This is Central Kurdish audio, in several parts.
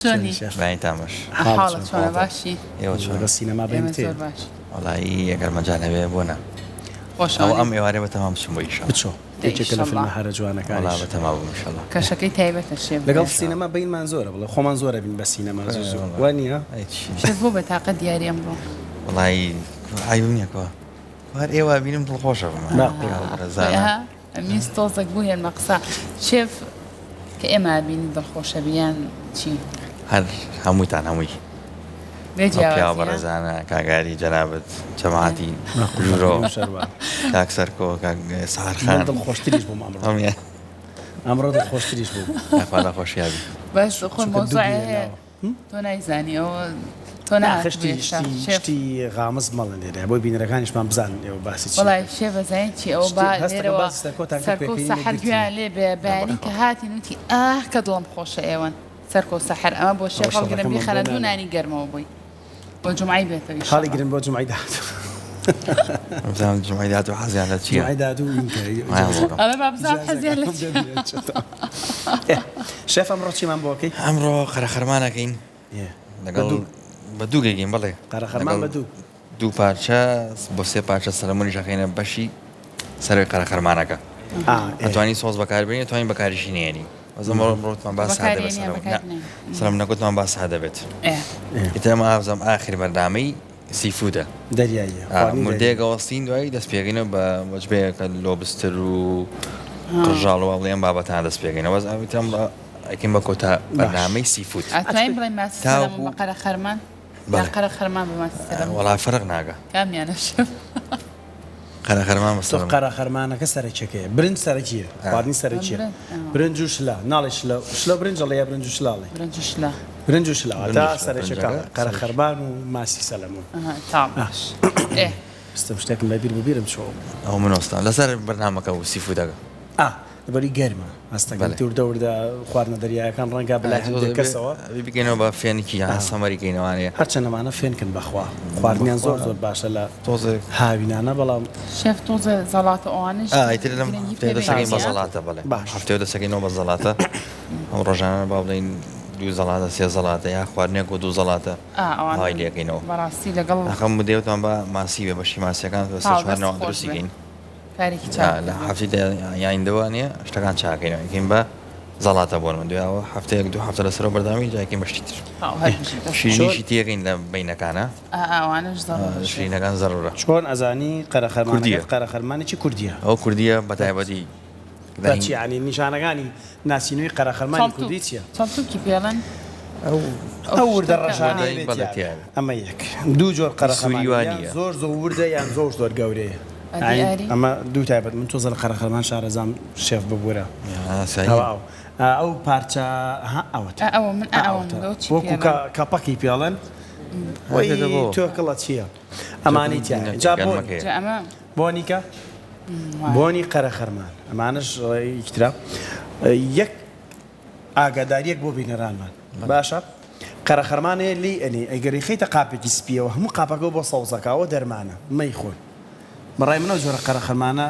چۆنی؟ بەیانیتان باش. حاڵت چۆنە باشی؟ ئێوە چۆن؟ لەگەڵ سینەما ئێمە بەین تێ؟ زۆر باشین. وەڵایی ئەگەر مەجال هەبێ بۆ نا. خۆشەوە ئەوە ئەم نی؟ ئێوارەیە بەتەمام بچم بۆ ئیشەڵا. بچۆ دەی یەکێکە لە ئیشەڵا. فیلمە هەرە وەڵا جوانەکانیش. بەتەما بووم ئیشەڵا. کەشەکەی تایبەتە شێف لەگەڵ بێ. سینەما بەینمان زۆرە بڵێ خۆمان زۆر ئەبین بە سینەما زوو زوو وەڵا وا نییە؟ ئەی چی. شێف بۆ بەتاقەت دیاری ئەمڕۆ؟ وەڵایی عەیبم نییە کوا. هەر ئێوە ئەبینم دڵخۆشە بم. ماقوڵە. بەڕێزانە. ئەها ئەمیس تۆزێک بوو هێنمە قسە. شێف کە ئێمە ئەبینی دڵخۆشەبی یان چی؟ هەر هەمووتان هەمووی. بێ ئەو پیاوە جیاوازیە؟ بەڕێزانە کاک ئاری جەنابت جەماعەتی ژوورۆ کاک سەرکۆ کاک سەحەر من خان دڵخۆشتریش بووم ئەمڕۆ. هەموویان. ئەمڕۆ دڵخۆشتریش بووم. یاخوا لە خۆشیا بی. بەس خۆی چونکە دوو مەوزوعێ گیرە هەیە ناوە. تۆ نایزانی ئەوە تۆ نا نەهاتبووی خشتی هێشتا شتی شێف. شتی غامز مەڵێن لێرە بۆی بینەرەکانیشمان بزانن ئێوە باسی چی وەڵای ئەکەن. شێف ئەزانی چی ئەوە شتی با هەستەکەم لێرەوە باسی سەرکۆتان کرد سەرکۆ و پێکەنینێک سەحەر گرتنی. گوێیان لێ بێ بەیانی کە بەخوا. هاتین وتی ئاه کە دڵم خۆشە ئێوەن سەرکۆ و سەحەر ئەمە بۆ ئەوە شێف هەڵگرن شەڕەکەمان بۆ بیخەنە دوو نانێ. نانی گەرمەوە بۆی بۆ جومعەی بێتەوە هەڵی ئیشەڵا. گرن بۆ جومعەی داهاتوو. بزانم جومعەی داهاتوو حەزیان لە چییە؟ جومعەی داهاتوو ئینکە مایان ئیجازە بۆ کەم. ئەڵێ با بزانم ئیجازەکەم حەزیان لە چییە. دەبێت. ئێ شێف ئەمڕۆ چیمان بۆ ئەکەی؟ ئەمڕۆ قەرەخەرمان ئەکەین ئێ بە لەگەڵ دوو. بە دوو گەگەین بەڵێ قەرەخەرمان لەگەڵ بە دوو. دوو پارچە بۆ سێ پارچە سەلەمونیش ئەخەینە بەشی سەرەوەی قەرەخەرمانەکە. ئا ئێ. ئەتوانی سۆس بەکاربێنی ئەتوانی بەکاریشی نەیەنی. بەس ئەمڕۆ ڕۆتمان با سادە بێت بەکارێنی یا سەلەمون بەکار نا نێنی؟ سەلەمونەکەتمان با سادە بێت. ئێ. ئێ. ئیتر ئەمە ئابزانم ئاخر بەرنامەی seafood ە. دەریاییە خواردنی مدەیەک دەریایی. ئەوەستین دوایی دەست پێکەینەوە بە وەجبەیەکە lobster و قڕژاڵ و ئەم بابەتانە دەست پێکەینەوە. بەس ئەم ئیتر ئەمڕۆ ئەیکەین بە کۆتا باش. بەرنامەی seafood. ئەتوانین بڵێین ماسی سەلەمون تاوەکو بە قەرەخەرمان یا بەڵێ. قەرەخەرمان بە ماسی سەلەمون؟ وەڵا فەرق ناکا. کامیانە شێف؟ قەرەخەرمان بە تۆ سەلەمون. قەرەخەرمانەکە سەرەکیەکەیە. برنج سەرەکیە. خواردنی سەرەکیە. برنج ئا. برنج و شلە. ناڵێ شلە شلە و برنج ئەڵێ یا برنج و شلە ئەڵێ؟ برنج و شلە. برنج و شلە برنج واتە و شلە سەرەکیەکە برنجەکە سەرەکی. قەرەخەرمان و ماسی سەلەمون. ئەها تاو ئا. باش. ئێ. ویستم شتێکم لە بیر بوو بیرم چۆوە. ئەوە من وەستام لەسەر بەرنامەکە و seafood ەکە. ئا لەبەری گەرمە هەستەکەم بەڵێ. وردە وردە خواردنە دەریایەکان ڕەنگە بەلای هەندێک کەسەوە. ئەبێ بیکەینەوە بە فێنکی یان سەمەری کەینەوانەیە. هەرچەند ئەمانە فێنکن بەخوا خواردنیان زۆر زۆر باشە لە تۆزێک هاوینانە بەڵام. شێف تۆزێ زەڵاتە ئەوانەش ئا ئیتر لەم گرنگی هەفتەیە پێ دەستەکەین بە بەین زەڵاتە بەڵێ. باش. هەفتەیە دەستەکەینەوە بە زەڵاتە. ئەم ڕۆژانە با بڵێین دوو زەڵاتە سێ زەڵاتە یا خواردنێک و دوو زەڵاتە ئا ئەوانە ئاوای لێکەینەوە. بەڕاستی لەگەڵ ئاخە مدەیە وتمان با ماسی بێ بەشی ماسیەکان بە سێ تاو چوار دەست نەوە خۆش دروستی بێ. کەین. کارێکی ئا چاک لە کردووە. هەفتەی ئایندەوە نییە شتەکان چاکەینەوە ئەیکەین بە زەڵاتە بۆ نموونە دوایەوە هەفتەیەک دوو هەفتە لەسەرەوە بەردەوامی جا ئەیکەین بە شتی تر. تاو هەر بژی دەست خۆش. شیرینیشی تێکەین لە بەینەکانە. ئا ئەوانەش زەڕوورە شێف. شیرینەکان زەڕوورە. چۆن ئەزانی قەرەخەرمانەکەت کوردییە. قەرەخەرمانێکی کوردییە؟ ئەوە کوردییە بە تایبەتی. بە چی یانی نیشانەکانی ناسینەوەی قەرەخەرمانی چەڵتوک کوردی چییە؟ چەڵتوکی پێڵێن ئەو ئەو ئەو وردە شتەکە ڕەشانەی وردەی بێ بەڵێ تیا بێ. تیایە. ئەمە یەک. دوو جۆر سووری قەرەخەرمان وا یان نییە. زۆر زۆر وردە یان زۆر زۆر گەورەیە. ئەدی یانی ئاری؟ ئەمە دوو تایبەت من تۆزە لە قەرەخەرمان شارەزام شێف ببورە. ئاساییە. ئەوە ئەو. ئەو پارچە ها ئەوەتە. ئا ئەوە من ئا ئا ئەوەم ئەوەتە. لۆ چی وەکوو پێڵێن؟ کە کەپەکی پێڵێن. وەی هەر دەبۆ. تۆکڵە چییە؟ ئەمانەی تیایە. جا بۆنی. گەرمەکەیە. جا ئەمە بۆنی کە؟ وایە. بۆنی قەرەخەرمان. ئەمانەش یەکترە. یەک ئاگاداریەک بۆ بینەرانمان. باشە قەرەخەرمان هەیە لێی ئەنێی ئەگەر ئەیخەیتە قاپێکی سپیەوە هەموو قاپەکەو بۆ سەوزەکا ئەوە دەرمانە مەیخۆن. بەڕای من ئەو جۆرە قەرەخەرمانە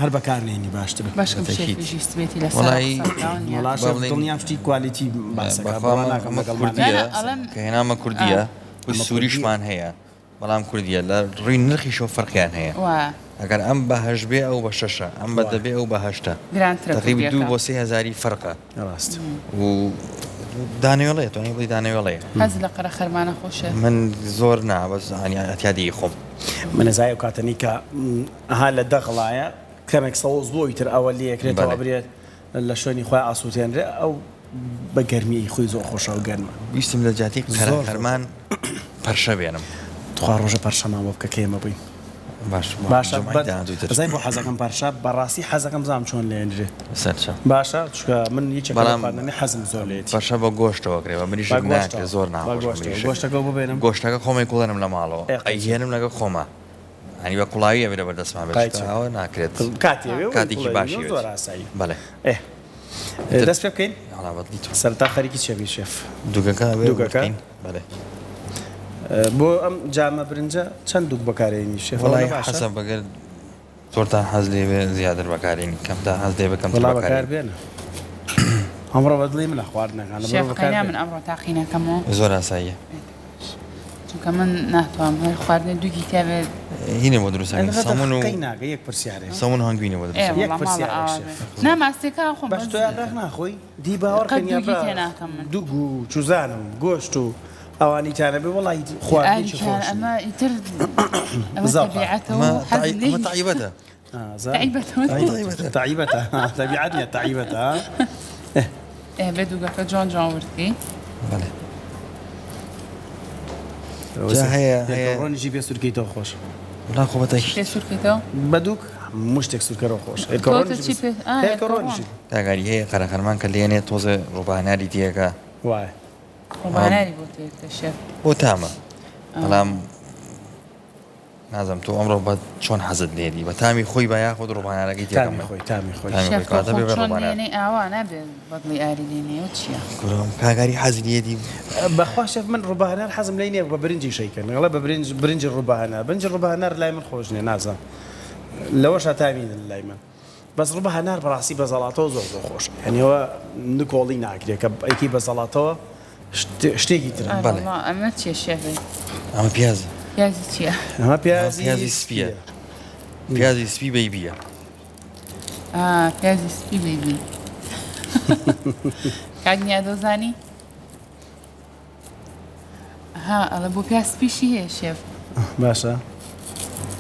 هەر بەکار نەینی باشترە. بەشکم تەکید. شێفیش ویستبێتی لەسەر وەڵایی قسە بکا نیە. وەڵا با شێف بڵێین دڵنیام شتی quality باسەکا بەخوا بڕوا ئەمە ناکەم ئەمە لەگەڵمان کوردییە نا نا ئەڵێم کە هێنامە ئا. کوردییە و ئەمە کوردییە. سووریشمان هەیە بەڵام کوردییە لە ڕووی نرخیشەوە فەرقیان هەیە. وایە. ئەگەر ئەم بە هەشت بێ ئەو بە شەشە ئەم بە دە وایە. بێ ئەو بە هەشتە. گرانترە تەقریبی دوو کوردییەکە. بۆ سێ هەزاری فەرقە. ڕاست. و دانەوێڵەیە توانی بڵێی دانەوێڵەیە. حەز لە قەرەخەرمانە خۆشە؟ من زۆر نا بەس یانی ئەتیادی خۆم. من ئەزای ئەو کاتەنی کە ئەها لە دەغڵایە کەمێک سەوز بۆ ئیتر ئەوە لێ ئەکرێتەوە بەڵێ. ئەبرێت لە شوێنی خۆی ئاسووتێنرێ ئەو بە گەرمی خۆی زۆر خۆشە و گەرمە. ویستم لە جیاتی زۆر زۆر. قەرەخەرمان پەرشە بێنم. تخوا ڕۆژە پەرشەمان بۆ بکە کە ئێمە بووین. باش باشە جومعەی بەس داهاتووی تر. ئەزانی بۆ حەزەکەم پەرشە بەڕاستی حەزەکەم بزانم چۆن لێنرێ. سەرچاو. باشە چونکە من یەکێکە لەو بەڵام خواردنانەی حەزم زۆر لێیەتی. پەرشە بە گۆشتەوە کرێ بە بە مریشک ناکرێ گۆشتەوە زۆر بە ناخۆشە گۆشتەوە مریشک. گۆشتەکەو ببێنم. گۆشتەکە خۆمەی کوڵێنم لە ماڵەوە ئێ قەیچێ. ئەیهێنم لەگەڵ خۆما یانی بە کوڵاوی ئەبێ لەبەر دەستمان بێت قەیچێ. چونکە ئەوە ناکرێت. کاتێ وێ کاتێکی کوڵێنی باشی زۆر وێت. ئاسایی. بەڵێ. ئێ ئیتر دەست پێ بکەین؟ وەڵا بەدڵی تۆ. سەرەتا خەریکی چێ بی شێف؟ دووگەکە ئەبێ دووگەکە. بکەین. بەڵێ. بۆ ئەم جامە برنجە چەند دووگ بەکارێنی شێف؟ وەڵای ئەوەنە باشە؟ حەسەب ئەگەر زۆرتان حەز لێ بێ زیاتر بەکارێنی کەمتان حەز لێ بێ کەمتر وەڵا بەکارێنی. بەکار بێنە. ئەمڕۆ بە دڵی منە خواردنەکان لە شێف قەینا من ئەمڕۆ تاقی نەکەمەوە. زۆر ئاساییە. چونکە من ناتوانم هەر خواردنێ دووگی تیا بێت. هینە بۆ دروست ئەکەین سەمون و قەی ناکە یەک پرسیارێک. سەمون و هەنگوینە بۆ دروست ئێ ئەکەین. یەک وەڵا ماڵە پرسیارێک ئاوا شێف. بێ. نا ماستێکە خۆم بەس بەس تۆ یاپراخ ناخۆی؟ دی باوەڕ قەت کەن دووگی تێ یاپراخ ناکەم من. دوگ و چوزانم گۆشت و ئەوانی تانە بێ وەڵا هیچ خواردنێکی ئاری کیان خۆش ئەمە نییە. ئیتر ئەمە زەوقە. تەبیعەتە و ئەمە حەزم تەعی- لێی ئەمە نییە. تەعیبەتە. تەعیبەتە. تەعیبەتە تەعیبەتە تەبیعەت نییە تەعیبەتە. ئێ بێ دووگەکە جوان جوان ورد کەی. بەڵێ. جا هەیە هەیە ڕۆنیشی پێ سوورکەیتەوە خۆش. وەڵا خۆ بە تاکید. پێ سوورکەیتەوە؟ بە دووگ هەموو شتێک سوورکەرەوە خۆش. تۆ چی پێ ئا هێلکە ڕۆنیشی. کاک ئاری هەیە قەرەخەرمان کە لێنێ تۆزێ ڕۆباناری تێکا. وایە. ڕۆباناری بۆ تێکتە شێف. بۆ تامە. بەڵام نازم تۆ ئەمڕۆ بە چۆن حەزت لێدی بە تامی خۆی بە یاخود ڕۆبانارەکەی تێکەم تامی خۆی تامی خۆی تامی خۆی کاتە بێ بە چۆن ڕۆبانار لێنەی ئاوا نابێ بەدڵی ئاری لێنەی و چییە؟ کورم کاک ئاری حەزی لێدی بەخوا شێف من ڕوباهەنار حەزم لێی نییە بە برنجی شەیکەن ئەڵێ بە برنج برنجی ڕوباهەنار برنجی ڕوباهەنار لای من خۆش نییە نازانم لەوەشا تامی نییە لای من بەس ڕوباهەنار بەڕاستی بە زەڵاتەوە زۆر زۆر خۆشە یعنی ئەوە نکۆڵی ناکرێ کە ئەیکەی بە زەڵاتەوە شتێکی ترە. بەڵێ. ئەرەوەڵا ئەمە چیە شێفێ؟ ئەمە پیازە. پیازی چیە؟ ئەمە پیازی پیازی سپیە. پیازی سپی بەیبیە. ئا پیازی سپی بەیبی. کاک نیا دەزانی؟ ها ئەڵێ بۆ پیاز سپیشی هەیە شێف. باشە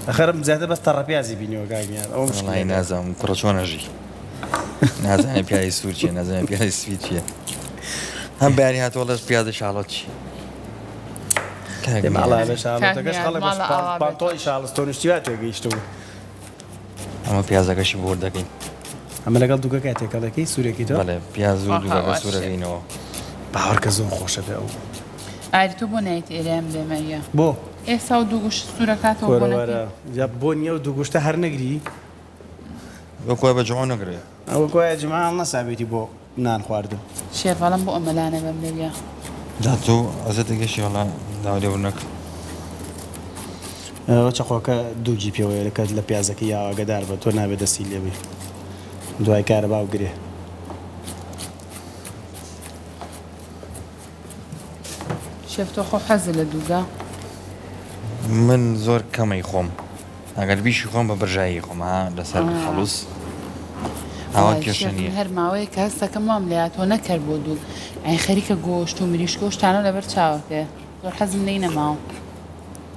ئەخەرم زیاتر بەس تەڕە پیازی بینیوە کاک نیاز ئەوە مشکلە وەڵی نازانم کوڕە چۆن ئەژی نازانێ پیازی سوور چیە نازانێ پیازی سپی چیە هەم بەیانی هاتووە ڵێ پیازی شاڵۆت چی کاک ئێ نیاز ماڵە بە کاک شاڵۆتەکەش نیاز خەڵک بە ماڵە ئاوا بێت. پانتۆڵی شاڵستۆنشتی وا تێگەیشتبوو. ئەمە پیازەکەشی بۆ ورد دەکەین. ئەمە لەگەڵ دووگەکە تێکەڵەکەی سوورەکەیتەوە؟ بەڵێ پیاز و ئاها دووگەکە وا شێف. سوورەکەینەوە. باوەڕکە زۆر خۆشە بێ ئەو. ئاری تۆ بۆ نایەیت ئێرەیان بێمە یە؟ بۆ؟ ئێستا و دوو گوشت سوورە کاتەوە بۆ وەرە نەکەی؟ وەرە جا بۆ نییە و دوو گوشتە هەر نەگری؟ وەک وایە بە جومعە نەگرێ. وەک وایە جومعە هەڵنەسابێتی بۆ نان خواردن. شێف ئەڵێم بۆ ئەمە لانەبەم لەویا. جا تۆ ئەزێتێکیشی وەڵا داوای لێبوردن نەکەم. ئەوە چەقۆکە دووگی پێوەیە لە کەت لە پیازەکەی یاوە ئاگەدار بە تۆ نابێ دەستی لێ بەی دوای کارەبا و گرێ. شێف تۆ خۆ حەزت لە دووگە؟ من زۆر کەمەی خۆم ئەگەر بیشی خۆم بە برژایی خۆم ها لەسەر خەڵوز ئاوا وەڵای کێشە شێف من نییە. هەر ماوەیەکە هەستەکەم وام لێهاتووە نەکەر بۆ دووگ ئەی خەریکە گۆشت و مریشک و شتانە لەبەر چاوەکەیە زۆر حەزم لێی نەماوە.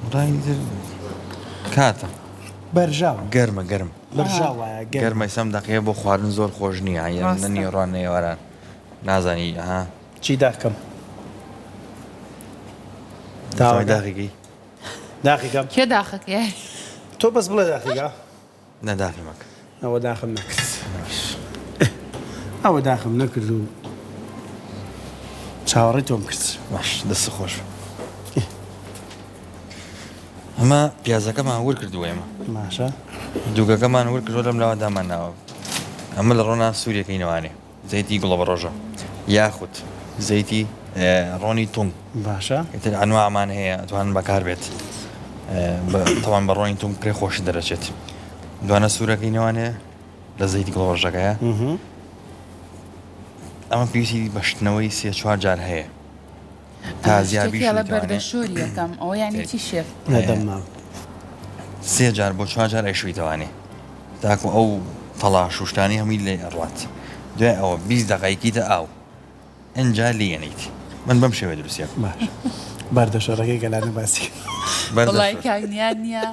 وەڵای ئیتر کاتە. بەرژاو. گەرمە گەرم. بەرژاو وایە گەرمە. گەرمە ئیستا ئەم دەقەیە بۆ خواردن زۆر خۆش نییە یانی نە ڕاستە. نیوەڕان نە ئێواران نازانی ها. چی داخکەم؟ تاوەکە داخیکەی. داخی کەم؟ کێ داخەکەی؟ تۆ بەس بڵێ داخی کە. نا داخی مەکە. ئەوە داخم نەکرد. ئەوە داخم نەکرد و چاوەڕێی تۆم کرد. باش دەست خۆش. ئەمە پیازەکەمان ور کردووە ئێمە. باشە. دووگەکەمان ور کردووە لەم لاوە دامان ناوە. ئەمە لە ڕۆنا سوورێکەی نەوانێ. زەیتی گوڵەبەڕۆژە یاخود زەیتی ڕۆنی تونگ. باشە. ئیتر ئەنواعمان هەیە ئەتوانن بەکار بێت. تەوان بە ڕۆنی تونگ پێ خۆش دەرەچێت. دوانە سوورەکەی نەوانێ لە زەیتی گوڵەبەڕۆژەکەیە. ئەمە پێویستی بە شتنەوەی 3-4 جار هەیە. تا زیاد شتێکی ئەڵێ بیشویتەوانێ. بەردەشۆری یەکەم ئەوە یعنی چی شێف؟ نەدەمما. 3 جار بۆ 4 جار ئەیشویتەوانێ. تاکو ئەو تەڵاش و شتانەی هەمووی لێ ئەڕوات. دوای ئەوە 20 دەقەیەکیتە ئاو. ئینجا لێی ئەنێیت. من بەم شێوەیە دروستی ئەکەم. باش. بەردەشۆرەکەی گەلانە باسی. وەڵای بەردەشۆر. کاک نیاد نییە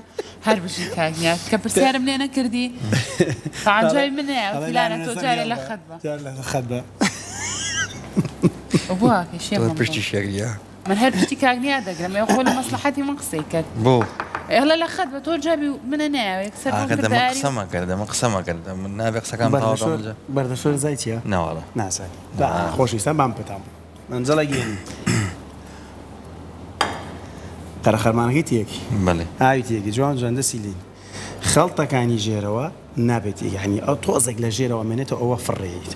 هەر بژی کاک نیاد کە پرسیارم لێ نەکردی تاعان جوابی من نایە وتی لانە تۆ جارێ لە خەت بە. جار لە خەت بە. بۆ ئاکەی شێ تۆ بم پشتی شێگریە. من هەر پشتی کاک نیاد دەگرم ئێ خۆ لە مەسڵەحەتی من قسەی کرد. بۆ؟ ئێڵە لە خەت بە تۆ جوابی منە نایەوە یەکسەر بۆم ئاخر کردە دەمە ئاری. قسەمە کرد دەمە قسەمە کرد من نابێ قسەکان تەواو کەم بەردەشۆر بەردەشۆر زای چییە؟ نەوەڵا. نازانی. خۆشەویستان بام پێتان بڵێم. مەنجەڵە گێنی. قەرەخەرمانەکەی تێکی. بەڵێ. ئاوی تێکی جوان جوان دەستی لێنی. خەڵتەکانی ژێرەوە نابێت یعنی ئەو تۆزێک لە ژێرەوە مێنێتەوە ئەوە فڕێیت.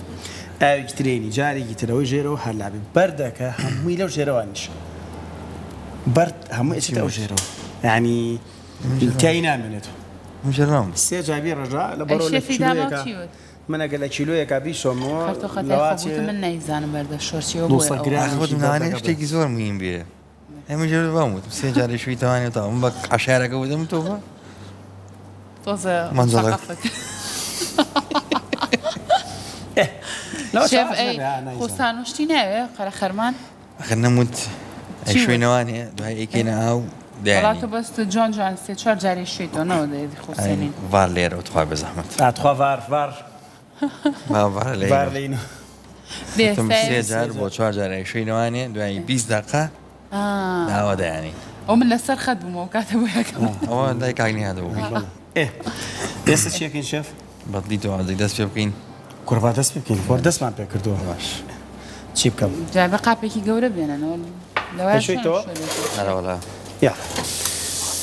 ئاوێکی ترێنی جارێکی ترەوەی ژێرەوە هەر لابێ بەردەکە هەمووی لەو ژێرەوە نیش. بەرد هەموو ئەچێتە ئەو ژێرەوە. یعنی تیای نامێنێتەوە. ژێرەوە. 3 جار بێ ڕژا لە ئەی بەرەوە لە شێفی داما کیلۆیەکە چی وت؟ من ئەگەر لە کیلۆیەکا بیشۆمەوە هەر تۆ خەتای لەوا خۆ چێ بووتم من نایزانم بەردە شۆر چیەوە دوو بۆیە سەد ئەوە گرام ئاخ وتم یەکی لەوانەیە بەردەکە بێ. شتێکی زۆر مهم بێ ئێمە جێ وام وتم سێ جارێ شووی تەوانێ تا من بە عەشارەکە وتم تۆ بە تۆزە مەنجەڵە سەقەفت ئێ لەوە شێف چاوەش ئەی نەبێ ها نایزانم. خوسان و شتی ناوێ قەرە خەرمان ئەخر نەموت ئەی چی وت؟ شوێنەوانێ دوای ئەیکەینە ئاو وەڵا دایانی تۆ بەس جوان جوان سێ چوار جارێ شویتەوە نەوە دەیدی ئەی خوسێنین ڤار لێرەوە تخوا بێزەحمەت ئا تخوا ڤار ڤار با ڤار ڤار لێینەوە لێینەوە. بێ وتم سێ سێ جار بۆ چوار جار ئەی شوێنەوانێ دوای 20 دەقە داوە دایانی ئەو من لەسەر خەت بووم ئەو کاتە بۆ یەکەم ئەوە لای کاک نیهادەوە بووی بەڵێ ئێ ئێستا چی ئەکەین شێف؟ بەدڵی تۆ ئازیز دەست پێ بکەین کوڕ با دەست پێ بکەین خۆر دەستمان پێ کردووە. باش چی بکەم؟ جا بە قاپێکی گەورە بێنەنەوە لەوایە چۆن ئەشۆیتەوە؟ شۆرێتەوە؟ ئەرە وەڵا یا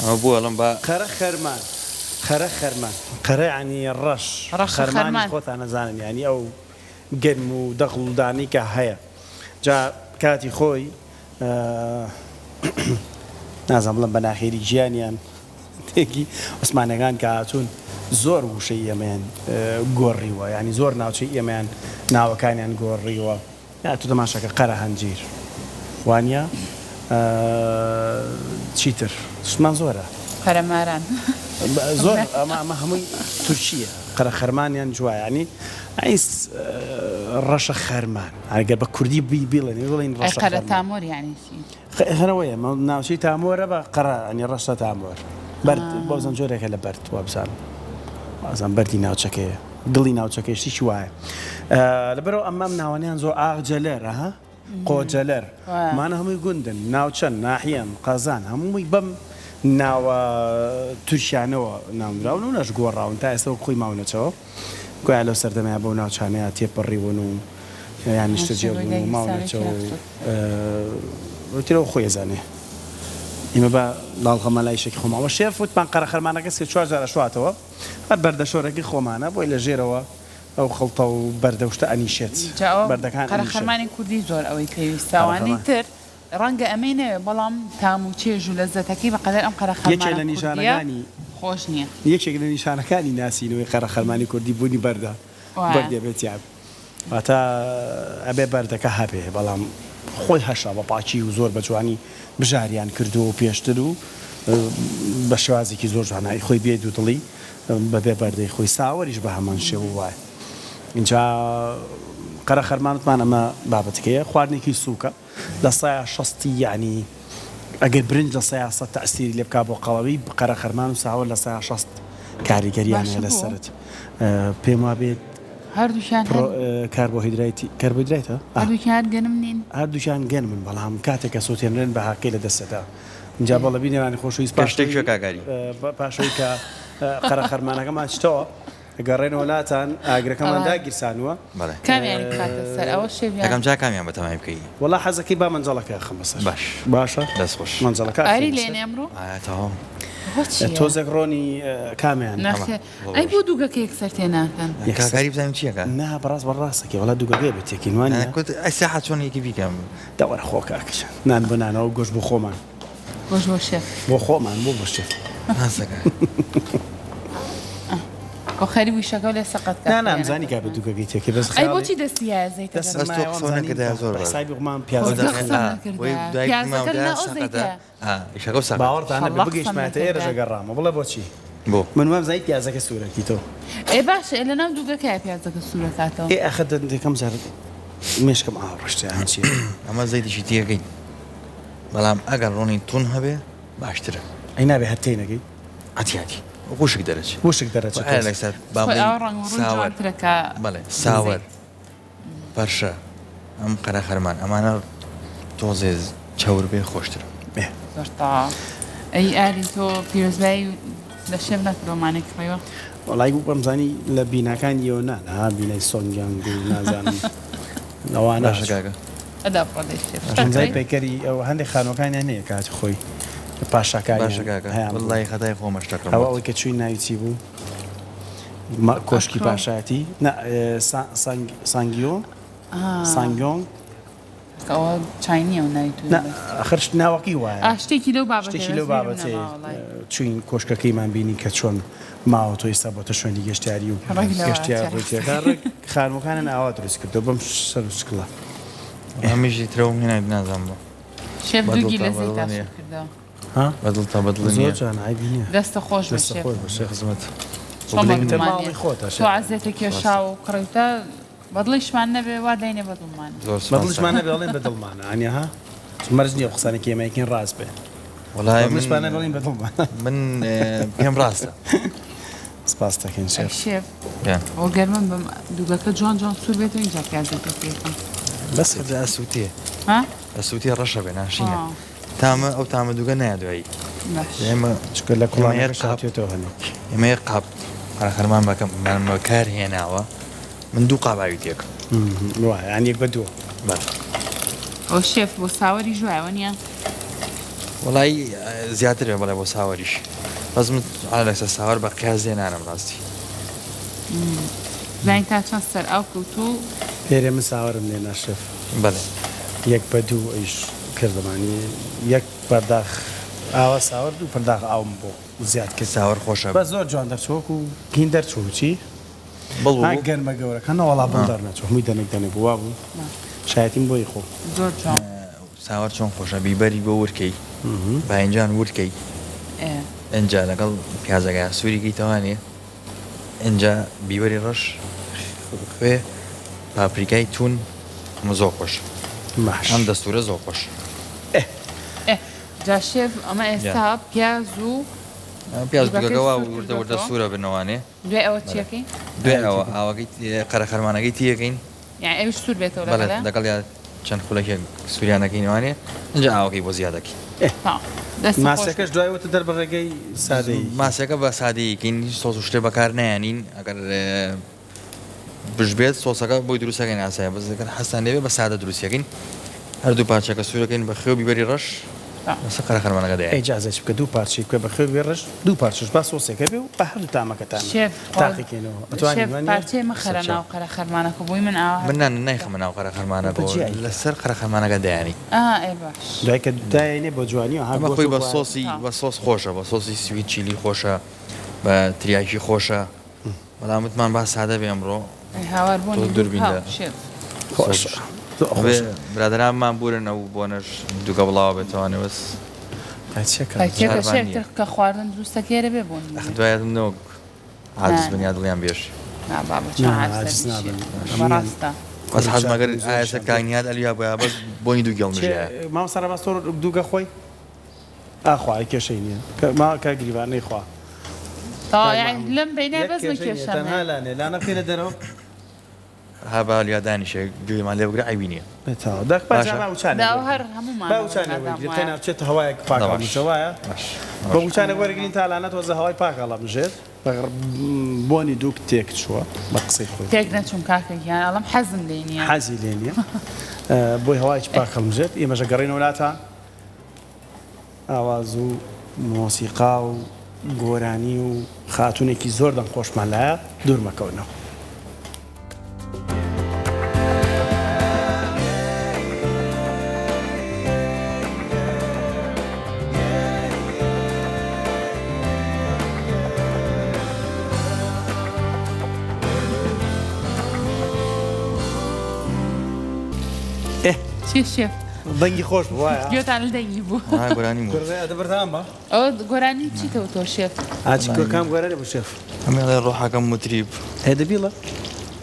ئەوە بوو ئەڵێم با قەرە خەرمان قەرە خەرمان قەرە یانی ڕەش ڕەشە خەرمانیش خەرمان. خۆتان ئەزانن یانی ئەو گەرم و دەغڵ و دانەی کە هەیە جا کاتی خۆی نازانم بڵێم بە ناخێری گیانیان تێکی عوسمانەکان کە هاتوون زۆر وشەی ئێمەیان گۆڕیوە یانی زۆر ناوچەی ئێمەیان ناوەکانیان گۆڕیوە یا تۆ تەماشاکە قەرە هەنجیر وانە چیتر شتمان زۆرە قەرەماران زۆر ئەمە ئەمە هەمووی تورکیە قەرە خەرمانیان جوایە یانی ئەی ڕەشە خەرمان ئەگەر بە کوردی بی بیڵێن بڵێن ئەی ڕەشە قەرە خەرمان تامۆر یانی چی؟ هەرەوەیە ناوچەی تامۆرە بە قەرە ینی ڕەشە تامۆر بەرد بۆزم جۆرێکە لە بەرد وابزانم وازم بەردی ناوچەکەیە دڵی ناوچەکەی شتێکی وایە لەبەرەوە ئەمام ناوانیان زۆر ئاغجەلەر ها قۆجەلەر مانە هەمووی گوندن ناوچەن ناحیەن قەزان هەمووی بەم ناوە تورکیانەوە ناونراون و نەشگۆڕاون تا ئێستا وەک خۆی ماونەتەوە گوایە لەو سەردەمەیا بەو ناوچانەیا تێپەڕیون و یان نیشتەجێ بوون و ماونەتەوە و تر ئەو خۆی ئەزانێ ئیمە با لاڵغەمان لای شەکی خۆمان وە شێف وتمان قەرەخەرمانەکە سێ چوار جار ئەشواتەوە هەر بەردەشۆرەکەی خۆمانە بۆی لە ژێرەوە ئەو خڵتە و بەردە و شتە ئەنیشێت جا ئەوە بەردەکان ئەنیشن. قەرەخەرمانی کوردی زۆر ئەوەی پێویستە ئەوانەی قەرەخەرمان. تر ڕەنگە ئەمەی نەوێ بەڵام تام و چێژ و لەزەتەکەی بەقەدەر ئەم یەکێک قەرەخەرمانە لە کوردیە نیشانەکانی خۆش نیە. یەکێک لە نیشانەکانی ناسینەوەی قەرەخەرمانی کوردی بوونی بەردە وایە. بەردی ئەبێ تیا واتە ئەبێ بەردەکە هەبێ بەڵام خۆی هەشە بە پاکی و زۆر بە جوانی بژاریان کردووە و پێشتر و بە شێوازێکی زۆر جوانایی خۆی بێ دوودڵی بەبێ بەردەی خۆی ساوەریش بە هەمان شێوە وایە ئینجا قەرە خەرمان وتمان ئەمە بابەتەکەیە خواردنێکی سووکە لە سەیا شەستی یەعنی ئەگەر برنج لە سەیا سەد تەئسیری لێ بکا بۆ قەڵەوی قەرە خەرمان و ساوەر لە سەیا شەست کاریگەریان باشە هەیە بۆ؟ لەسەرت پێم وابێت هەردووکیان پرۆ هەر کاربۆهیدرایتی کاربۆهیدرایتە؟ ئا هەردووکیان هەر گەنم نین؟ هەردووکیان گەنمن بەڵام کاتێک کە سوتێنرێن بەهاکەی لە دەستەدا ئینجا بەڵێ بینەرانی خۆشەویست پێش شتێک پاشەوەی کوێ کاک ئاری؟ پاشەوەی کە قەرە خەرمانەکەمان چتەوە گەڕێنەوە لاتان ئاگرەکەمان ئەڵا. داگیرسانووە. بەڵێ. کامیانی بخاتە سەر ئەوە شێف یان. یەکەم جار کامیان بەتەمای بکەی؟ وەڵا حەزەکەی با مەنجەڵەکە ئەخەمە سەر. باش. باشە؟ دەست خۆش. مەنجەڵەکە ئاری ئەخەینە سەر. لێنێ ئەمڕۆ؟ ئایا تەواو. ئەوە چییە؟ تۆزێک ڕۆنی کامیان؟ نەخێر ئەی بۆ دووگەکە یەکسەر تێ ناکەن؟ یەکسەر. کاک ئاری بزانین چی ئەکا؟ نا بەڕاست بەڕاستەکەی وەڵا دووگەکەی بێ تێکەین وا نییە؟ کوت ئەی ساحە چۆن یەکی بیکەم؟ دە وەرە خۆ کاکە جان نان بۆ نانەوە گۆشت بۆ خۆمان. گۆشت بۆ شێف. بۆ خۆمان بۆ بۆ شێف. ڕاستەکە. خۆ خەریک بووی شەکەو لێ سەقەت کات نا نا ئەمزانی کابێ دووگەکەی تێکەی بەس ئەی خەیاڵی بۆچی دەستی یایە زەیتەکە؟ دەستم بەس تۆ مایە قسەو وامزانی نەکردایە زۆر بە باش. حسابی خۆمان خۆ پیازەکە قسەم سوورە. وەی نەکردایە دایک پیازەکە ماودا نا ئەو سەقەتە زەیتەیە. ئا ئیشەکەو سەقەت. باوەڕتان نەبێ شەڵا قسەم بگەیشتمایەتە ئێرەش نەکردایە. ئەگەڕامەوە بڵێ بۆچی؟ بۆ؟ من وامزانی پیازەکە سوورەکی تۆ. ئێ باشە ئێ لەناو دووگەکەیە پیازەکە سوورەکاتەوە. ئێ ئاخر دەکەم جار مێشکم ئاو ڕشتە یان چی؟ ئەمە زەیتیشی تێکەین بەڵام ئەگەر ڕۆنی تون هەبێ باشترە. ئەی نابێ هەر تێی نەکەی؟ عەتیادی وشک دەرەچێ. وشک دەرەچێ ئایا لەسەر با خۆی بڵێین ئاوا ڕەنگ و ڕووی ساوەر جوانترە کە بەڵێ ساوەر زەیت. پەرشە ئەم قەرەخەرمان ئەمانە تۆزێ چەور بێ خۆشترە. ئێ. زۆر تەواو. ئەی ئاری تۆ پیرۆزبایی لە شێف نەکردووە مانەی کڕیوە؟ وەڵای وامزانی لە بیناکانی یۆنان ها بینای سۆنگیانگ و نازانم ئەوانە باشە کاکە. ئەدا بڕۆ لێی شێف. شتە وامزانی کڕی؟ پەیکەری ئەو هەندێک خانووەکانیان هەیە کاتی خۆی پاشاکانیان باشە کاکە هەیان بوو. وەڵڵاهی خەتای خۆمە شتەکەم ئەوە وت. ئەوەی کە چووین ناوی چی بوو؟ کۆشکی ئەکرۆ. پاشایەتی نا سانگ سانگیۆ سانگیۆنگ. ئەوە چای نییە و ناوی تۆ نا ئەخر ناوەکەی وایە. ئا شتێکی لەو بابەتەیە شتێکی بەس لەو بیرم بابەتەیە نەما وەڵای. چوین کۆشکەکەیمان بینی کە چۆن ماوە تۆ ئێستا بۆتە شوێنی گەشتیاری و ڕێک لەوە گەشتیار ئەچێ ڕووی تێکا ڕاستە. ڕێک خانووەکانیان ئاوا دروست کردووە بەم سەر و شکڵە. هەمیشی ترەوم هێنایت نازانم بۆ. شێف دووگی بەدڵتە لە زەیتا بەدڵ نییە. سوور کردەوە. ها بەدڵتە بەدڵ زۆر نییە. جوانە عەیبی نییە. دەستە خۆش بێ دەستە شێف. خۆش بێ شێف. خزمەت. چۆن بڵێ بەدڵمان ماڵی نییە. خۆتە تۆ شێف. عەزێتە کێشاوە و کڕیوتە بەدڵیشمان نەبێ وا داینێ بەدڵمانە. زۆر سوپاس بەدڵیشمان نەبێ ئەڵێن بەدڵمانە ئەنی ها مەرج نییە ئەو قسانەی کە ئێمە ئەیکەین ڕاست بێ. وەڵای من بەدڵیشمان نەبێ ئەڵێن بەدڵمانە. من پێم ڕاستە. سپاست دەکەین ئەی شێف. شێف گیان. ئەوە گەرمم بم دووگەکە جوان جوان سوور بێتەوە ئینجا پیازەکە پێکەم. بەس ئەجا ئەسووتێ. ها؟ ئەسووتێ ڕەشە بێ ناشینە. آه. تامە ئەو تامە دووگە نایە دوایی. باش. ئێمە چونکە لە ئێمە یەک کوڵانەکەش قاپ هاتوێتەوە هەنێک. ئێمە یەک قاپ قەرەخەرمان بەکەمان بەکار هێناوە من دوو قاب ئاوی تێکم. وایە یانی یەک بە دووە. بەڵێ. ئەوە شێف بۆ ساوەریش وایە وەنیە؟ وەڵایی زیاتر بێ بەڵێ بۆ ساوەریش بەس من عەلا لەسەر ساوەر بە قیاس لێ نانم ڕاستی. زانین تا چەند سەر ئاو کەوتوو. پێرێ من ساوەرم لێنا شێف. بەڵێ. یەک بە دوو ئیش کردمانی یەک پەرداخ ئاوا ساوەر دوو پەرداخ ئاوم بۆ زیاد کرد. ساوەر خۆشە. بەس زۆر جوان دەرچوو وەکو هین دەرچوو چی؟ بڵ ها بوو؟ گەرمە گەورەکە نەوەڵا بڵ دەرنەچوو هەمووی دەنک دەنک بوو وابوو شایەتیم بۆی خۆ. زۆر جوان. ساوەر چۆن خۆشە بیبەری بۆ ورد کەی باینجان ورد کەی ئینجا لەگەڵ پیازەکە سووری کەی تەوانێ ئینجا بیبەری ڕەش خوێ پاپریکای تون ئەمە زۆر خۆش باش ئەم دەستورە زۆر خۆش. ئێ. ئێ جا شێف ئەمە ئێستا پیاز و پیاز بیبەکەی دوگەکە وا سوور وردە وردە کردۆتەوە. سوورە بنەوانێ. دوای ئەوە چیەکەی؟ دوای ئەوە ئاوەکەی قەرەخەرمانەکەی تیەکەین. یانی ئەویش سوور بێتەوە بەڵێ لەگەڵیا؟ لەگەڵیا چەند خولەکێک سووریان دەکەین ئەوانێ ئینجا ئاوەکەی بۆ زیاد دەکەین. ئێ تەواو دەستت خۆش ماسیەکەش بێت. دوای وتت دەر بە ڕێگەی سادەیی. ماسیەکە بە سادەیی کەین هیچ سۆس و شتێ بەکار نایەنین ئەگەر بشبێت سۆسەکە بۆی دروستەکەین ئاسایە بەس ئەگەر حەزتان لێبێ بە سادە دروستیەکەین هەردوو پارچەکە سوورەکەین بە خوێ و بیبەری ڕەش لەسەر قەرەخەرمانەکە دایەنین. ئەی جا چی بکە دوو پارچەی بکە بە خوێ و بیبەری ڕەش دوو پارچەش با سۆسێکە بێ و با هەردوو تامەکەتان شێف تاقی کەینەوە ئەتوانین شێف وانیە؟ پارچەی مەخەرە سەرچاو. ناو قەرەخەرمانەکە بۆی من ئاوا من نا نایخەمە ناو قەرەخەرمانەکەوە بە جیای کە. لەسەر قەرەخەرمانەکە دایەنین. ئا ئێ باش. دوای کە دایەنێ بە جوانی ئەها ئەمە گۆشت خۆی و بە خوایە. سۆسی تا. بە سۆس خۆشە بە سۆسی sweet chili خۆشە بە تریاکی خۆشە بەڵام وتمان با سادە بێ ئەمڕۆ ئەی هاوار تۆ بۆنی دووگ دووربین هاو لە شێف. خۆشە زۆر ئەبێ خۆشە. برادەرانمان بورن ئەو بۆنەش دووگە بڵاوە بێتەوانێ بەس قایچیەکە قایچیەکە جارمان شێف نییە. تر کە خواردن دروست دەکەی ئەرێ بێ بۆنی ئەخ نییە. دوای ئەدم نەوەک عاجز نا بن یا دڵیان بێشێ. نا بابە چۆن نا عاجز عاجز دەبی نابن شێف هەموویان بەڕاستە. بەس کوڕی حەزم ئەگەر چاکن زۆر ئایا سەر شان کاک نیهاد ئەلویا بۆیە بەس بۆنی دوو گێڵ چێ مژایە. مامۆستا ڕەباز تۆ دووگە خۆی؟ ئاخوا ئەی کێشەی نییە کە ما کاک گریوان نەیخوا. تەواو کاک یانی مەحموود لەم بەینە یەک بەس من کێشەی نییە کێشەم تەنها هەیە. لانێ لانە بخەینە دەرەوە. ها با لیا دانیشێ گوێمان لێ بگرە عەیبی نییە. ئێ تەواو دەک با باشە. جا با وچانێک دا وەرگرین. هەر هەموومان با ئەوە وچانێک نادام وەرگرین وایە. قەینا بچێتە هەوایەک پاک دا باش هەڵمژە وایە؟ باش بە باش. وچانێک وەرگرین تا لانە تۆزە هەوای پاک هەڵەمژێت بەغڕ بۆنی دووک تێک چووە بە قسەی خۆی. تێک نەچووم کاکە گیان ئەڵێم حەزم لێی نییە. حەزی لێ نییە بۆی هەوایەکی پاک هەڵمژێت ئێمەش ئەگەڕێینەوە لاتان. ئاواز و مۆسیقا و گۆرانی و خاتوونێکی زۆر دەنگخۆشمان لایە دوور مەکەونەوە. ئێ چیە شێف؟ دەنگی خۆش بوو وایە؟ گوێتان لە دەنگی بوو. ها گۆرانی بوو. کوڕێ ئەدە بەردەوام بە. ئەوە گۆرانی چیتە وتۆ شێف؟ ئاچ کام گۆرانی بوو شێف؟ ئەمێ ئەڵێ ڕۆحەکەم متریب. ئێ دە بیڵە.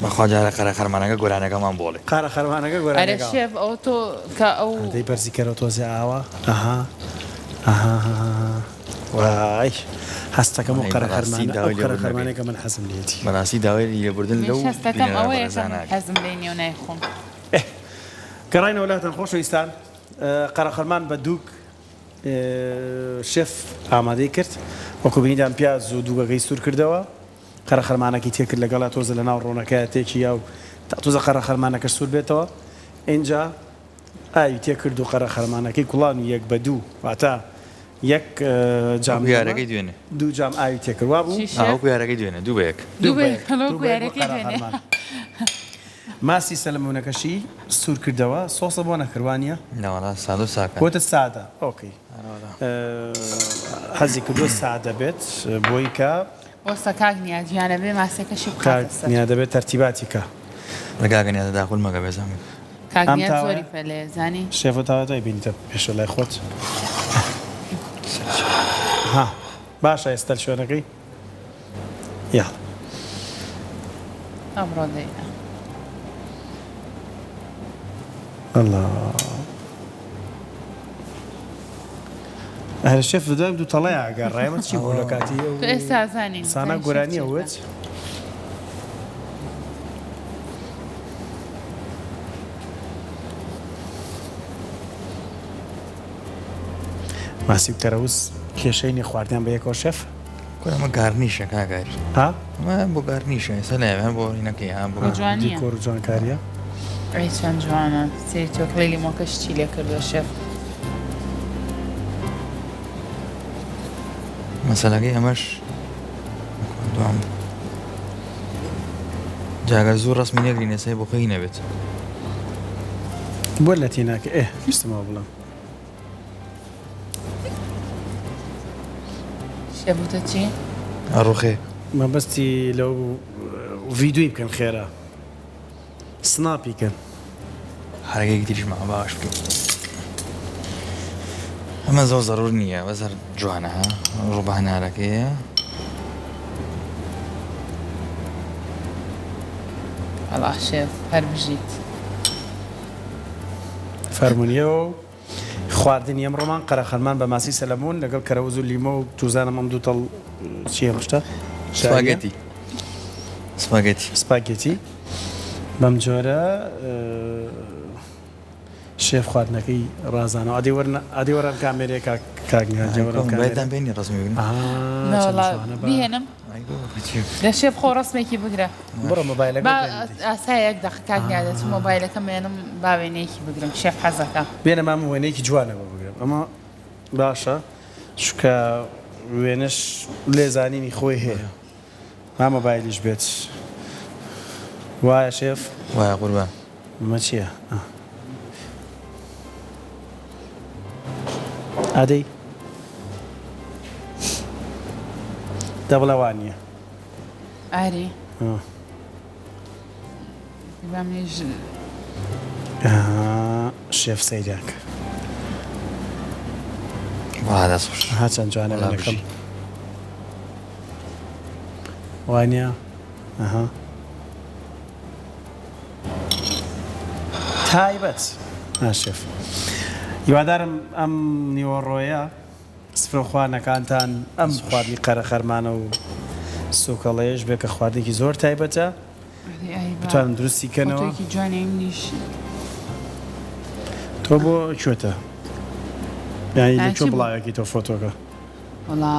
بەخوا جارە قەرە خەرمانەکە گۆرانەکەمان بۆڵێ. قارە خەرمانەکە ئەرێ گۆرانیەکە. شێف ئەوە تۆ کە ئەو. دەی بەرزی کەرەوە تۆزێ ئاوا ئەها ئەها وای هەستەکەم و وەڵی قەرە بەڕاستی خەرمانە ئەو داوای قەرە لێبوردن خەرمانەیە ئەکەین. کە من حەزم لێیەتی. بەڕاستی داوای لێبوردن منیش لەو هەستەکەم بینەرە ئەوەیە کە بەڕێزانە من ئەکەین. حەزم لێی نییە و نایخۆم. ئێ گەڕاینەوە لاتان خۆشەویستان قەرەخەرمان بە دووگ شێف ئامادەی کرد وەکو بینیتان پیاز و دووگەکەی سوور کردەوە قەرەخەرمانەکەی تێکرد لەگەڵا تۆزە لە ناو ڕۆنەکە تێکی یا و تا تۆزە قەرەخەرمانەکەش سوور بێتەوە ئینجا ئاوی تێکرد و قەرەخەرمانەکەی کوڵان و یەک بە دوو واتە یەک جام وەکو یارەکەی دوێنێ. دوو جام ئاوی تێکرد وابوو؟ چی ئا شێف؟ وەکو یارەکەی دوێنێ دوو بە یەک. دوو بە یەک دوو وەکو بە یەک یارەکەی دوێنێ. قەرەخەرمان. ماسی سەلەمونەکەشی سوور کردەوە سۆسە بۆ نەکرد وانیە؟ نەوەڵا سادە و ساکار. وتت سادە okay حەزی کردووە سادە بێت بۆی کە. وەستا کاک نیا گیانە بێ ماسیەکەشی بخاتە کاک سەر. نیا دەبێت تەرتیباتی کە. لە کاکە نیا تەداخول مەکە بێزەحمەت. کاک ئەم نیا تاوەیە زۆری پەلەیە زانی. شێفە تاوە دوای بینیتە پێشە لای خۆت ها باشە ئێستا شوێنەکەی یاڵا. ئەمڕۆ دەینا. ئەڵا ئەرێ شێف دوای دوو تەڵەیە ئەگەڕایەوە چی بوو لە کاتی ئەو تۆ ئێستا زانی سانا زانی شێف گۆرانیە چی وت بکا. ماسی و کەرەوز کێشەی نیە خواردنیان بە یەکەوە شێف. کورە ئەمە گارنیشە کاک ئاری. ها؟ ئەمە بۆ گارنیشە ئێستا لایە هەر بۆ هینەکەی ها بۆ بۆ جوانیە. دیکۆر و جوانکاریە. ئەی چەند جوانە سەیری تۆکڵەی لیمۆکەش چی لێ کردووە شێف. مەسەلەکەی ئەمەش دوام جاگەر زوو ڕەسمی نەگرین ئێستا بۆ خۆی نەبێت. بۆ لەتی ناکە ئێ ویستم ئەوە بڵێم. شێف وتت چی؟ ئەڕوخێ. مەبەستی لەو ڤیدیۆی بکەن خێرا سناپی کەن. حەرەکەیەکی تریش ماوە باش بکەین. ئەمە زۆر زەرور نییە بەس هەر جوانە ها ڕووبە هەنارەکەیە. وەڵا شێف هەر بژیت. فەرموونیەوە و خواردنی ئەمڕۆمان قەرەخەرمان بە ماسی سەلەمون لەگەڵ کەرەوز و لیمۆ و توزانم ئەم دوو تەڵ چیە شتە سپاگێتی سپاگێتی سپاگێتی بەم جۆرە شێف خواردنەکەی ڕازانەوە ئەدی وەرنە ئەدی وەرە ئەم کامێرەیە کاک کاک نیهاد جا وەرە ئەم کامێرەیە بایدان بێنی ڕەزمی بگرم ئا نە چەند وەڵا جوانە با بیهێنم ئای بۆ بچی دە شێف خۆ ڕەسمێکی بگرە بڕۆ مۆبایلەکە با بێنە دی ئاسایە یەک دەقە کاک نیهاد دەچم مۆبایلەکەم ئێنم با وێنەیەکی بگرم شێف حەزەکا. بێنە مامە وێنەیەکی جوانە بۆ بگرم ئەمە باشە چونکە وێنەش لێزانینی خۆی هەیە با مۆبایلیش بێت وایە شێف؟ وایە قوربان. ئەمە چییە؟ ئا. ئادەی دە بڵێ وا نییە. ئاری. با منیش شێف سەیریان کە. وا دەست خۆش. ها چەند جوانە وەڵا وێنەکەم. بژی. وانە ئەها تایبەت شێف هیوادارم ئەم نیوەڕۆیە سفرەخوانەکانتان ئەم خواردنی قەرەخەرمانە و سوکەڵەیەش بێ کە خواردنێکی زۆر تایبەتە بتوانن دروستی کەنەوە تۆ بۆ کوێتە یانی لە کوێ بڵاوێکی تۆ فۆتۆکە وەڵا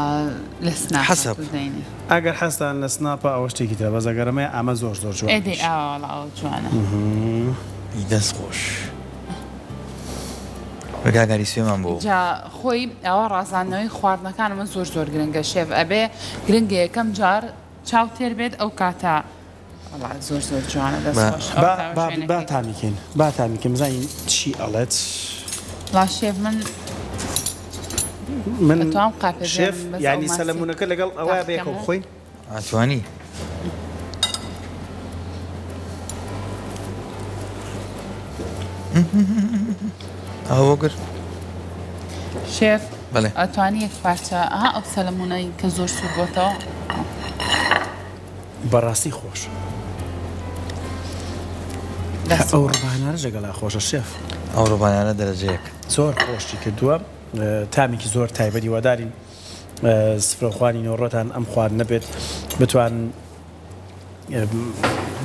لە سناپە حەسەب. تو دەینی. ئەگەر حەزتان لە سناپە ئەوە شتێکی ترە بەس ئەگەر ئەمەیە ئەمە زۆر زۆر جوان ئێ دەی ئاوا وەڵا ئەوە جوانە. ی دەست خۆش کورە کاک ئاری سوێمان بۆ. جا خۆی ئاوا ڕازاندنەوەی خواردنەکان ئەمە زۆر زۆر گرنگە شێف ئەبێ گرنگە یەکەم جار چاو تێر بێت ئەو کاتە وەڵا زۆر زۆر جوانە دەست با خۆش ئەو با تاوە با با شوێنەکەی. تامی کەین با تامی کەین بزانین چی ئەڵێت. وەڵا شێف من من ئەتوام قاپێ شێف بێنم بەس ئەو یانی ماسی سەلەمونەکە لەگەڵ ئەوەیا بەیەکەوە تاقیکەمەوە. بخۆین؟ ئەتوانی. ئەوە گر. شێف بەڵێ. ئەتوانی یەک پارچە ئەها ئەو سەلەمونەی کە زۆر سوور بۆتەوە. بەڕاستی خۆشە. دەست ئەو خۆش. ڕوبانانەش لەگەڵا خۆشە شێف. ئەو ڕوبانانە دەرەجە یەک. زۆر خۆشی کردووە تامێکی زۆر تایبەت هیوادارین سفرەخوانی نۆڕۆتان ئەم خواردنە بێت بتوان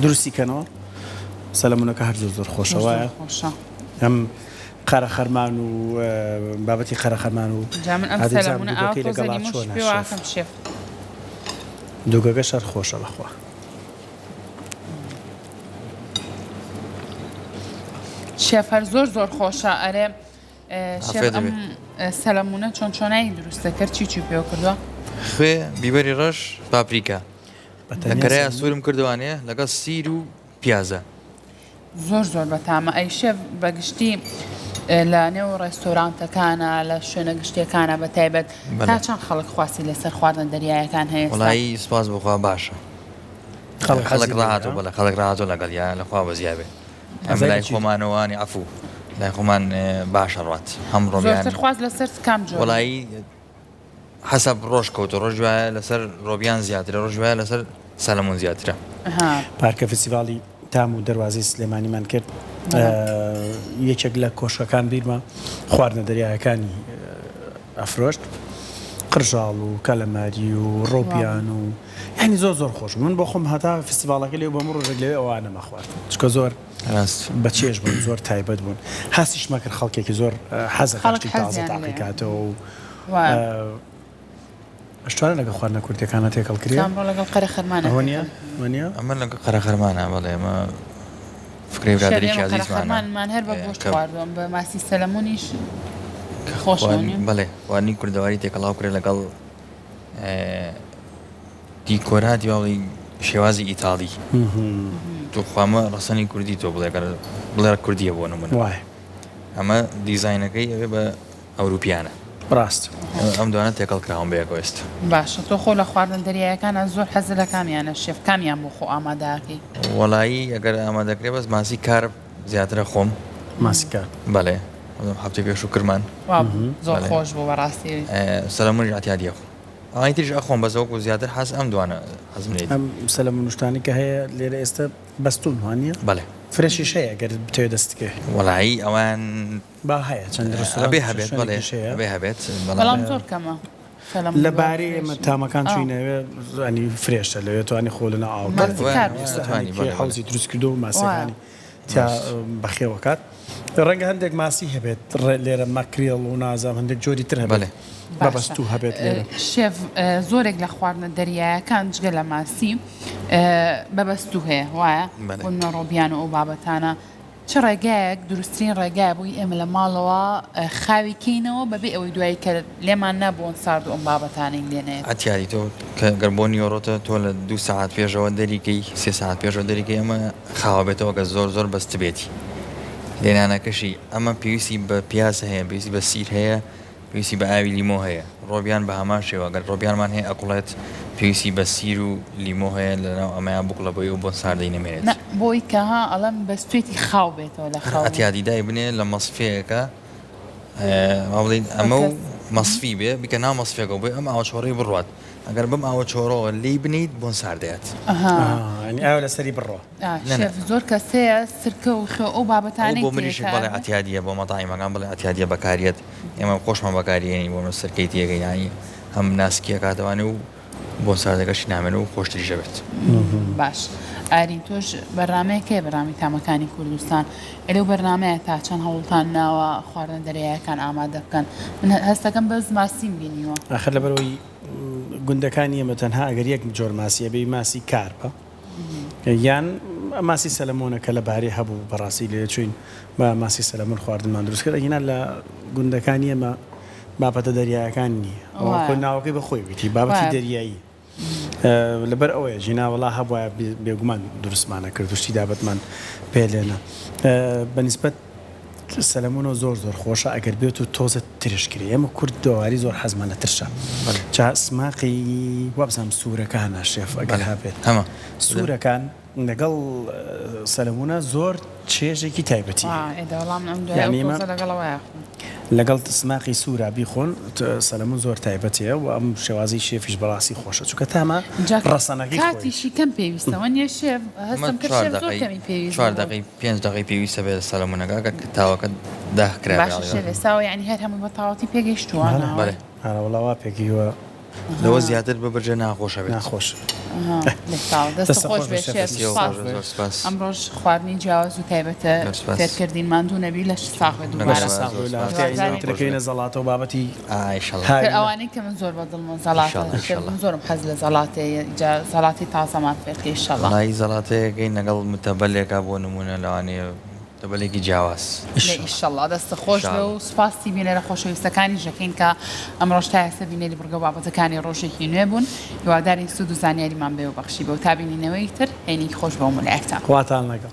دروستی کەنەوە سەلەمونەکە هەر زۆر زۆر خۆشە زۆر زۆر وایە خۆشە. ئەم قەرەخەرمان و بابەتی قەرەخەرمان و جا من ئەم ئادەی زام سەلەمونە ئاوا دووگەکەی تۆزێ لەگەڵا لیمۆش چۆنە پێوە شێف ئەکەم شێف. دووگەکەش هەر خۆشە بەخوا. شێف هەر زۆر زۆر خۆشە ئەرێ شێف عافیەت ئەم بێ. سەلەمونە چۆن چۆنایی دروستە کرد چی چی پێوە کردووە؟ خوێ، بیبەری ڕەش، پاپریکا. بە لە تەنیا کەرەیا سەلەمون سوورم کردوانێ لەگەڵ سیر و پیازە. زۆر زۆر بەتامە ئەی شێف بەگشتی لە نێو ڕێستۆرانتەکانە لە شوێنە گشتیەکانە بە تایبەت تا چەند خەڵک خواستی لەسەر خواردنە دەریایەکان هەیە وڵی سپاس بخوا باشە خەڵک ڕاهاتوو بەڵێ خەڵک ڕاهاتوو لەگەڵ یا لەخوا بەزیا بێ ئەم لای خۆمانەوەوانی عفو لای خۆمان باشە ڕات هەم ڕۆبیان خواست لەسەر کام جۆر وڵی حەسەب ڕۆژ کەوتە ڕۆژ وایە لەسەر ڕۆبیان زیاترە ڕۆژ وایە لەسەر سەلەمون زیاترە. پارکە فیستیڤاڵی تام و دەروازەی سلێمانیمان کرد یەکێک لە کۆشکەکان بیرمە خواردنە دەریایەکانی ئەفرۆشت قرژاڵ و کەلەماری و ڕۆبیان و یعنی زۆر زۆر خۆش من بۆ خۆم هەتا فیستیڤاڵەکە لێ بۆم ڕۆژێک لەوێ ئەوانەمە خوارد چکە زۆر بە چێژ بوون زۆر تایبەت بوون هەستیشمە کرد خەڵکێکی زۆر حەزە تازە تاقیکاتەوە و ئەشتوانە لەگەڵ خواردنە کوردیەکانە تێکەڵ کرێ؟ ئەمڕۆ لەگەڵ قەرەخەرمانە ئەوە نییە؟ ئەوە نییە؟ ئەمە لەگەڵ قەرەخەرمانە بەڵێ ئەمە فکرەی برادەرێکی ئازیزمانە قەرەخەرمانمان هەر بە گۆشت خواردووە بە ماسی سەلەمونیش خۆشە نییە؟ بەڵێ خواردنی کوردەواری تێکەڵاو کرێ لەگەڵ دیکۆراتی با بڵێین شێوازی ئیتاڵی تۆ خوامە ڕەسەنی کوردی تۆ بڵێ بڵێ کوردیە بۆ نمونە ئەمە دیزاینەکەی ئەوێ بە ئەوروپیانە. ڕاست. ئەم دوانە تێکەڵ کراون بەیەکەوە ئێستا. باشە تۆ خۆ لە خواردنە دەریایەکانا زۆر حەزت لە کامیانە شێف کامیان بۆ خۆ ئامادە ئەکەی؟ وەڵایی ئەگەر ئامادە کرێ بەس ماسی کارپ زیاترە خۆم. ماسی کارپ. بەڵێ هەفتەی پێشوو کرمان. زۆر خۆش بوو بەڕاستی. سەلەمونیش عەتیادی ئەخۆم. ئەوانی تریش ئەخۆم بەس وەکو زیاتر حەز ئەم دوانە حەزم لێیەتی. ئەم سەلەمون و شتانەی کە هەیە لێرە ئێستا بەستوون وانیە؟ بەڵێ. فرێشیش هەیە گەر بتەوێ دەستت کەوێ. وەڵایی ئەوان با هەیە چەند ڕێستۆرانت ئەبێ هەبێت بەڵێ شوێنێکیش هەیە. ئەبێ هەبێت بەڵام بەڵام زۆر کەمە لە بارەی ئێمە تامەکان چووینە ئەوێ ینی fresh ە لەوێ توانی خۆ لەناو ئاو ماسی کار ئێستا هەندێکی حەوزی دروست کردو و ماسیەکانی تیا بەخێوە کات ڕەنگە هەندێک ماسی هەبێت لێرە mackerel و نازام هەندێک جۆری تر هەبێت بە بەستوو هەبێت لێرە. شێف زۆرێک لە خواردنە دەریایەکان جگە لە ماسی بە بەستوو هەیە وایە؟ بۆ نمونە ڕۆبیان و ئەو بابەتانە چ ڕێگایەک دروستترین ڕێگایە بۆی ئێمە لە ماڵەوە خاوی کەینەوە بەبێ ئەوەی دوایی کە لێمان نا بۆن سارد و ئەم بابەتانەی لێ نەیەت؟ عەتیاری تۆ کە گەر بۆ نیوەڕۆتە تۆ لە دوو سەعات پێشەوە دەری کەی سێ سەعات پێشەوە دەری کەی ئەمە خاوە بێتەوە کە زۆر زۆر بەستبێتی لێنانەکەشی ئەمە پێویستی بە پیاز هەیە پێویستی بە سیر هەیە پێویستی بە ئاوی لیمۆ هەیە ڕۆبیان بە هەمان شێوە گەر ڕۆبیانمان هەیە ئەکوڵێت پێویستی بە سیر و لیمۆ هەیە لەناو ئەمەیا بکوڵە بۆی ئەو بۆن ساردەی نەمێنێت. نا بۆی کە ها ئەڵێم بەستوێتی خاو بێتەوە لە هەر خاو عەتیادی دای بنێ لە مەسفەیەکە وا بڵێین ئەمە و مەسفی بێ بیکە ناو مەسفێکەوە بۆی ئەم ئاوە چۆڕەی بڕوات ئەگەر بەم ئاوە چۆڕەوە لێی بنێیت بۆن ساردەیەت. ئەها یانی ئاو لەسەری بڕوا. شێف زۆر کەس هەیە سرکە و خوێ و ئەو ئەو بابەتانەی بۆ مریشک تێکە. بەڵێ عەتیادیە بۆ مەتاعیمەکان بڵێ عەتیادیە بەکاریەت ئێمە خۆشمان بەکاری هێنین بۆ سرکەی تێکەین یانی هەم ناسکی ئەکاتەوانێ و بۆ ساردەکەشی نامێنێ و خۆشتریش ئەبێت. باش ئارین تۆش بەرنامەیەک هەیە بەرنامەی تامەکانی کوردستان ئەی لەو بەرنامەیە تا چەند هەوڵتان ناوە خواردنە دەریایەکان ئامادە بکەن من هەستەکەم بەس ماسیم بینیوە. ئاخر لەبەرئەوەی گوندەکانی ئێمە تەنها ئەگەر یەک جۆر ماسی هەبێ ماسی کارپە یان ماسی سەلەمۆنە کە لە بارێ هەبوو بەڕاستی لێ چوین بە ماسی سەلەمون خواردنمان دروست کرد ئەگینا لە گوندەکانی ئێمە بابەتە دەریایەکان نییە خۆ ناوەکەی بە خۆی وتی بابەتی دەریایی لەبەر ئەوەیە ژینا وەڵا هەبواە بێگومان دروستمانە کرد و شتی دابەتمان پێ لێنە بەنیسبەت سەلەمونۆ زۆر زۆر خۆشە ئەگەر بێت و تۆزە ترش کرێ ئێمە کورد دەواری زۆر حەزمان لە ترشە جا سماقی وابزانم سوورەکانە شێف ئەگەر هەبێت هەمە سوورەکان لەگەڵ سەلەمونە زۆر چێژێکی تایبەتی یانی ئێمە لەگەڵ سماقی سوورا بیخۆن سەلەمون زۆر تایبەتیە و ئەم شێوازی شێفیش بەڕاستی خۆشە چونکە تامە ڕەسەنەکەی خۆی. کاتیشی کەم پێویستە وەنیە شێف هەستم کرد شێف زۆر کەمی پێویست چوار دەقەی پێنج دەقەی پێویستە بێت سەلەمونەکە ئەگەر تاوەکە داخ کرابێ باشە شێف ئێستا یانی هەر هەمووی بە تەواوەتی پێگەیشتووە بەڵێ ئارە وەڵا وا پێگەیوە لەوە زیاتر ببرژێ ناخۆشە بێت. ناخۆش. دەست خۆش بێت شێف سوپاس. ئەمڕۆش خواردنی جیاواز و تایبەتە فێرکردین ماندوو نەبی لەش ساغ بێت دووبارە. ترەکەینە زەڵاتە و بابەتی ئەوانەی کە من زۆر بە دڵمە زەڵاتە من زۆرم حەز لە زەڵاتەیە جا زەڵاتی تازەمان فێرکەی ئیشەڵا. وەڵایی زەڵاتەیەکەین لەگەڵ متەبەلێکا بۆ نموونە لەوانەیە تەبەلێکی جیاواز. لە ئیشەڵا دەستت خۆش بێ و سوپاسی بینەرە خۆشەویستەکانیش دەکەین کە ئەمڕۆش تا ئێستا بینەری بڕگە و بابەتەکانی ڕۆژێکی نوێ بوون هیوادارین سوود و زانیاریمان بێ و بەخشیبێ و تا بینینەوەی تر هەینێکی خۆش بۆ هەموو لایەکتان. خواتان لەگەڵ.